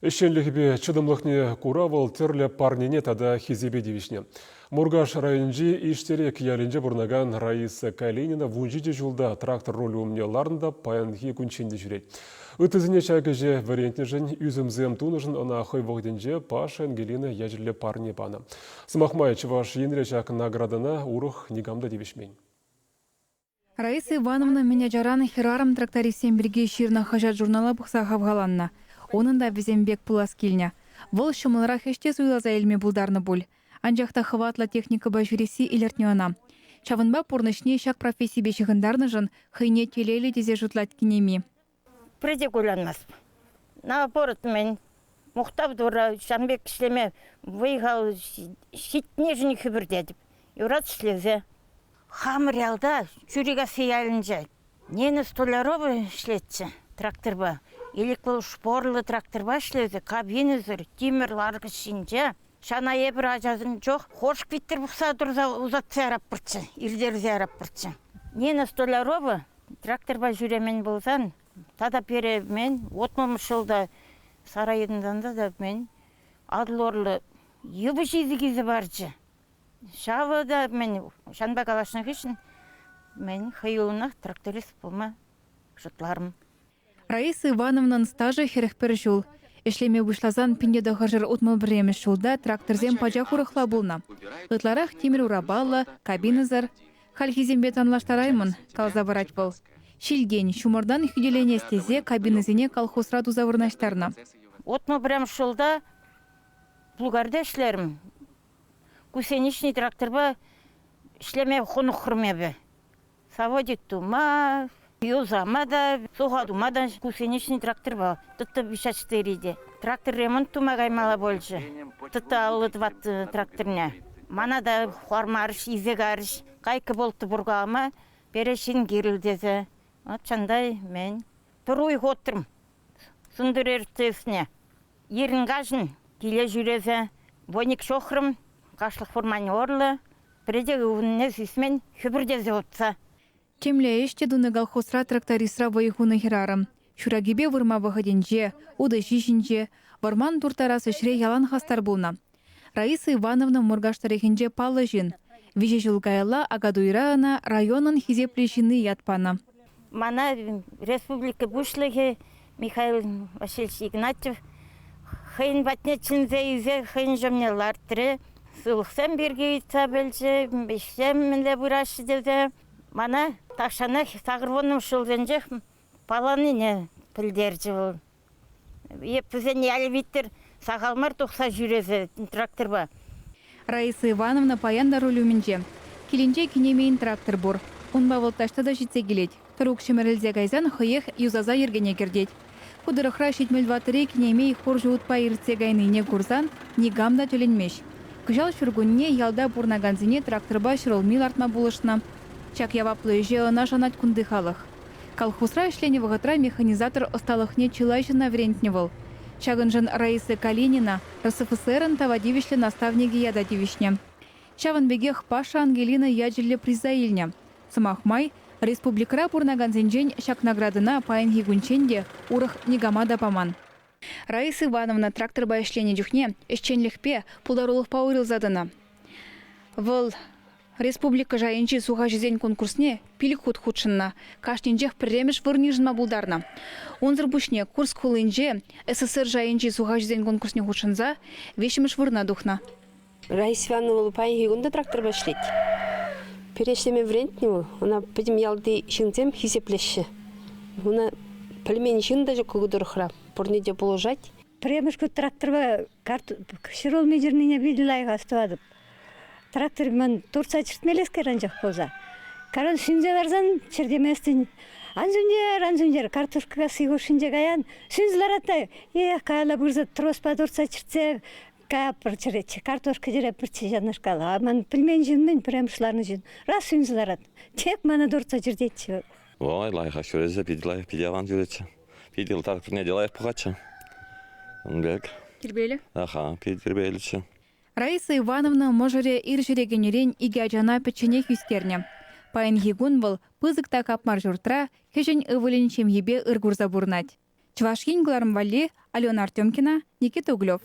Ӗҫченлӗхӗпе чӑтӑмлӑхне кура вӑл тӗрлӗ парнене тата хисепе тивӗҫнӗ. Муркаш районӗнчи Иштерек ялӗнче пурӑнакан Раиса Калинина 17 ҫулта трактор рулӗ умне ларнӑ та паянхи кунччен те ҫӳрет. Ыттисене ҫак ӗҫе вӗрентнӗшӗн, ӳсӗмсем тунӑшӑн ӑна хӑй вӑхӑтӗнче Паша Ангелина ячӗллӗ парне панӑ. Сӑмах май, Чӑваш Енре ҫак наградӑна урӑх никам та тивӗҫмен. Раиса Ивановна мӗн ачаран хӗрарӑм-трактористсем пирки ҫырнӑ хаҫат-журнала пӑхса хавхаланнӑ. Унӑн та вӗсем пек пулас килнӗ. Вӑл ҫӑмӑлрах ӗҫ те суйласа илме пултарнӑ пуль. Анчах та хӑватлӑ техникӑпа ҫӳресси илӗртнӗ ӑна. Ҫавӑнпа пурнӑҫне ҫак профессипе ҫыхӑнтарнӑшӑн хӑйне телейлӗ тесе шутлать кинеми. Пӗр те кулянмастӑп. Наоборот, мӗн, мухтав Турра, ҫавӑн пек ӗҫлеме вӑй-хал ҫитнишӗн хӗпӗртетӗп. Юрать ӗҫлесе. Хамӑр ялта, Чурикасси ялӗнче, Нина Столярова ӗҫлетчӗ тракторпа. Ӗлӗк вӑл шпорлӑ тракторпа ӗҫлесе кабинӑсӑр тимӗр ларкӑч ҫинче. Ҫана эпир ачасем чух хошк виттӗр пӑхса тӑрса ӑсатса яраппӑрччӗ, иртерсе яраппӑрччӗ. Нина Столярова Тракторпа ҫӳремен пулсан тата пире мӗн, утмӑлмӗш ҫулта сарай йӑтӑнсан та мӗн, Атӑл урлӑ йывӑҫ илсе килсе парчӗ. Ҫавӑ та мӗн, ҫавӑнпа калаҫнӑ хыҫҫӑн мӗн, хӑюллӑнах тракторист пулма шутларӑм. Раиса Ивановнӑн стажӗ 41 ҫул. Ӗҫлеме пуҫласан 1961 ҫулта тракторсем пачах урӑхла пулнӑ. Ытларах тимӗр урапаллӑ, кабинӑсӑр. Хальхисемпе танлаштараймӑн, каласа парать вӑл. Ҫилтен, ҫумӑртан хӳтӗленес тесе кабинӑсене колхозра туса вырнаҫтарнӑ. 61 ҫулта плугарьте ӗҫлерӗм. Гусеничный тракторпа ӗҫлеме хӑнӑхрӑм эпӗ. Заводик тума, юсама та, суха тума та гусеничный тракторпа тӑтта 54 те. Трактор ремонт тума каймалла пулчӗ. Тӑтта 54 тракторне. Мана та хӑвармарӗҫ, илсе карӗҫ. Кайка болтты пуркалама пере ҫын кирлӗ тесе. Вот чантай мӗн. Пӗр уйӑх отрӑм сунтӑр ертесне. Ирӗн-каҫӑн киле ҫӳресе воник ҫохрӑм, кашлӑх вӑрманӗ урлӑ, пӗре те ывӑннине сисмен, хӗпӗртесе утса. Темле ӗҫ те тунӑ колхозра трактористра вӑй хунӑ хӗрарӑм. Ҫуракипе вырма вӑхӑтӗнче, утӑ ҫинче, вӑрман турттарас ӗҫре ялан хастар пулнӑ. Раиса Ивановна Муркаш тӑрӑхӗнче паллӑ ҫын. Виҫӗ ҫул каялла Акатуйра ӑна районӑн хисеплӗ ҫынни ят панӑ. Мана республика Пуҫлӑхӗ Михаил Васильевич Игнатьев хӑйӗн патне чӗнсе илсе хӑйӗн ҫумне лартрӗ. Сывлӑхсем пирки ыйтса пӗлчӗ, ӗҫсем мӗнле пыраҫҫӗ тесе. Мана тахҫанах 80-мӗш ҫулсенчех палланине пӗлтерчӗ вӑл. Эп вӗсен ялӗ виттӗр сахал мар тухса ҫӳресе тракторпа. Раиса Ивановна паян та руль умӗнче. Килӗнче кинемейӗн трактор пур. Унпа вӑл таҫта та ҫитсе килет. Тӑрук ҫӗмӗрӗлсе кайсан хӑех юсаса йӗркене кӗртет. Ку тӑрӑхра 74-ри кинемей хурҫӑ утпа иртсе кайнине курсан никам та тӗлӗнмест. Кӑҫал ҫуркунне ялта пурӑнакансене тракторпа ҫӗрулми лартма пулӑшнӑ. Ҫак яваплӑ ӗҫе ӑна шанать кунти халӑх. Колхозра ӗҫленӗ вӑхӑтра механизатор ӑсталӑхне чылай ҫынна вӗрентнӗ вӑл. Ҫакӑншӑн Раиса Калинина РСФСРӑн тава тивӗҫлӗ наставникӗ ята тивӗҫнӗ. Ҫавӑн пекех Паша Ангелина ячӗллӗ приза илнӗ. Сӑмах май, республикӑра пурӑнакансенчен ҫак наградӑна паянхи кунччен те урӑх никама та паман. Раиса Ивановна тракторпа ӗҫленӗ чухне ӗҫченлӗхпе, пултарулӑхпа уйрӑлса тӑнӑ. Вӑл Республика шайӗнчи сухаҫӑсен конкурсне пилӗк хут хутшӑннӑ, кашнинчех пӗрремӗш вырӑн йышӑнма пултарнӑ. Унсӑр пуҫне Курск хулинче СССР шайӗнчи сухаҫӑсен конкурсне хутшӑнса виҫҫӗмӗш вырӑна тухнӑ. Раиса Ивановна вӑл паянхи кун та тракторпа ӗҫлет. Пире ӗҫлеме вӗрентнӗ вӑл. Ӑна пӗтӗм ялти ҫынсем хисеплеҫҫӗ. Ӑна пӗлмен ҫын та ҫук ку тӑрӑхра. Пурне те пулӑшать. Пӗрремӗш хут тракторпа ҫӗрулми чӗрнине питӗ лайӑх астӑватӑп. Трактор ман туртса чӗртмеллескер анчах пулса. Каран сӳнсе ларсан чӗртеместӗн. Ан сӳнтер, ан сӳнтер, картошка касси хушшинче каян. Сӳнсе ларать та, эх, каялла пырса троспа туртса чӗртсе каяппӑр чӗретчӗ. Картошка чӗреппӗрччӗ ҫавнашкал. А ман пӗлмен ҫын мӗн, пӗрремӗш ларнӑ ҫын. Раз сӳнсе ларать. Тек мана туртса чӗртетчӗ. Ой, лайӑхах ҫӳресе, питӗ лайӑх, питӗ аван ҫӳретчӗ. Питӗ тракторне те лайӑх пӑхатчӗ. Ун пек. Тирпейлӗ? Аха, питӗ тирпейлӗччӗ. Раиса Ивановна мӑшӑрӗ ир ҫӗре кӗнӗрен икӗ ачана пӗчченех ӳстернӗ. Паянхи кун вӑл пысӑк та капмар ҫуртра кӗҫӗн ывӑлӗн ҫемйипе ыр курса пурӑнать. Чӑваш Ен кӑларӑм валли Алена Артемкина, Никита Углев.